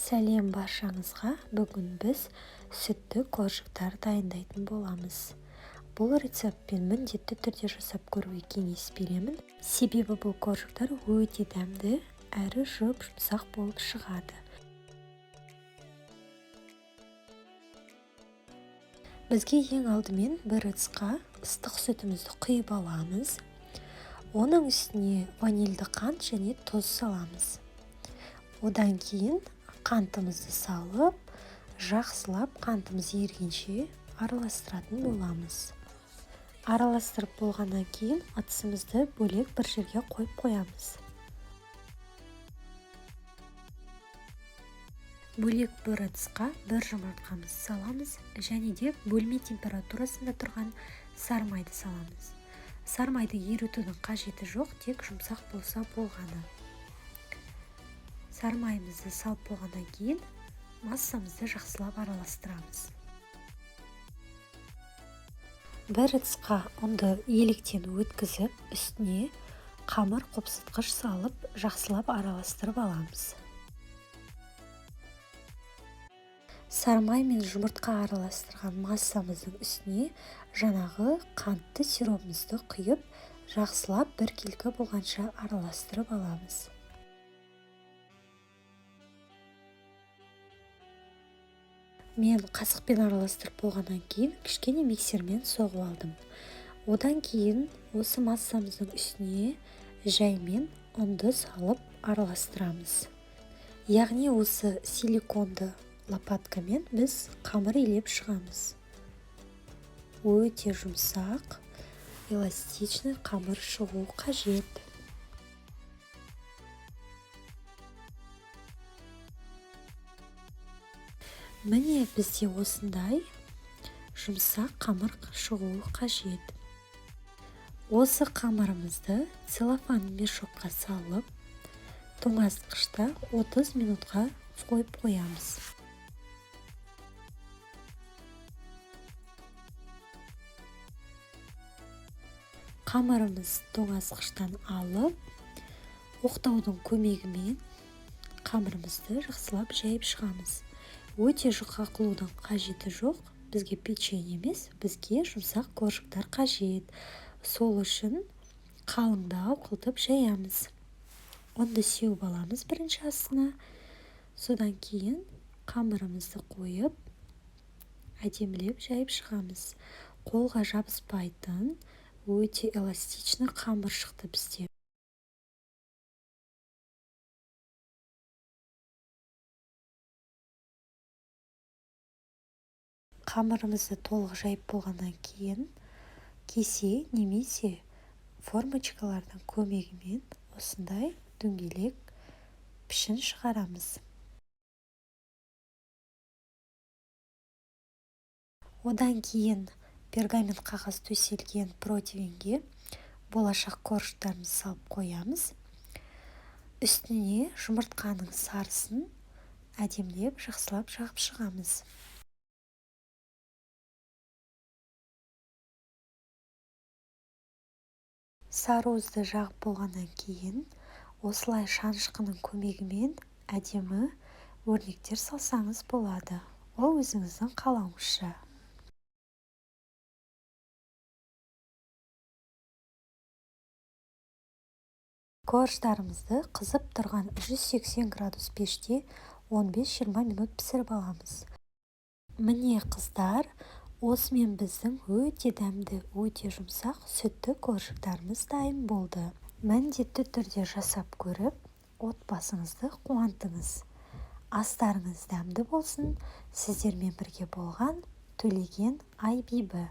Сәлем баршаңызға! Бүгін біз сүтті коржиктар дайындайтын боламыз. Бұл рецептпен міндетті түрде жасап көруге кеңес беремін. Себебі бұл коржиктар өте дәмді әрі жұп-жұмсақ болып шығады. Бізге ең алдымен бір ыдысқа ыстық сүтімізді құйып аламыз. Оның үстіне ванильді қант және тұз саламыз. Одан кейін қантымызды салып, жақсылап қантымыз ерігенше араластыратын боламыз. Араластырып болғаннан кейін ыдысымызды бөлек бір жерге қойып қоямыз. Бөлек бір ыдысқа бір жұмыртқамызды саламыз және де бөлме температурасында тұрған сары майды саламыз. Сары майды ерітудің қажеті жоқ, тек жұмсақ болса болғаны. Сары майымызды салып болғаннан кейін массамызды жақсылап араластырамыз. Бір ыдысқа ұнды електен өткізіп, үстіне қамыр қопсытқыш салып, жақсылап араластырып аламыз. Сары май мен жұмыртқа араластырған массамыздың үстіне жаңағы қантты сиропымызды құйып, жақсылап біркелкі болғанша араластырып аламыз. Мен қасықпен араластырып болғаннан кейін кішкене миксермен соғып алдым. Одан кейін осы массамыздың үстіне жаймен ұнды салып араластырамыз. Яғни осы силиконды лопаткамен біз қамыр илеп шығамыз. Өте жұмсақ, эластичный қамыр шығу қажет. Міне бізде осындай жұмсақ қамыр шығуы қажет. Осы қамырымызды целлофан мешокқа салып, тоңазытқышта 30 минутқа қойып қоямыз. Қамырымыз тоңазытқыштан алып, оқтаудың көмегімен қамырымызды жақсылап жайып шығамыз. Өте жұқа қылудың қажеті жоқ, бізге печенье емес, бізге жұмсақ коржиктар қажет. Сол үшін қалыңдау қылтып жаямыз. Ұнды сеуіп аламыз бірінші астына. Содан кейін қамырымызды қойып, әдемілеп жайып шығамыз. Қолға жабыспайтын өте эластичный қамыр шықты бізде. Қамырымызды толық жайып болғаннан кейін кесе немесе формочкалардың көмегімен осындай дөңгелек пішін шығарамыз. Одан кейін пергамент қағаз төселген противенге болашақ коржиктарымызды салып қоямыз. Үстіне жұмыртқаның сарысын әдемілеп жақсылап жағып шығамыз. Сары уызды жағып болғаннан кейін осылай шанышқының көмегімен әдемі өрнектер салсаңыз болады. Ол өзіңіздің қалауыңызша. Коржтарымызды қызып тұрған 180 градус пеште 15-20 минут пісіріп аламыз. Міне қыздар, осымен біздің өте дәмді, өте жұмсақ сүтті коржиктарымыз дайын болды. Міндетті түрде жасап көріп, отбасыңызды қуантыңыз. Астарыңыз дәмді болсын. Сіздермен бірге болған Төлеген Айбибі.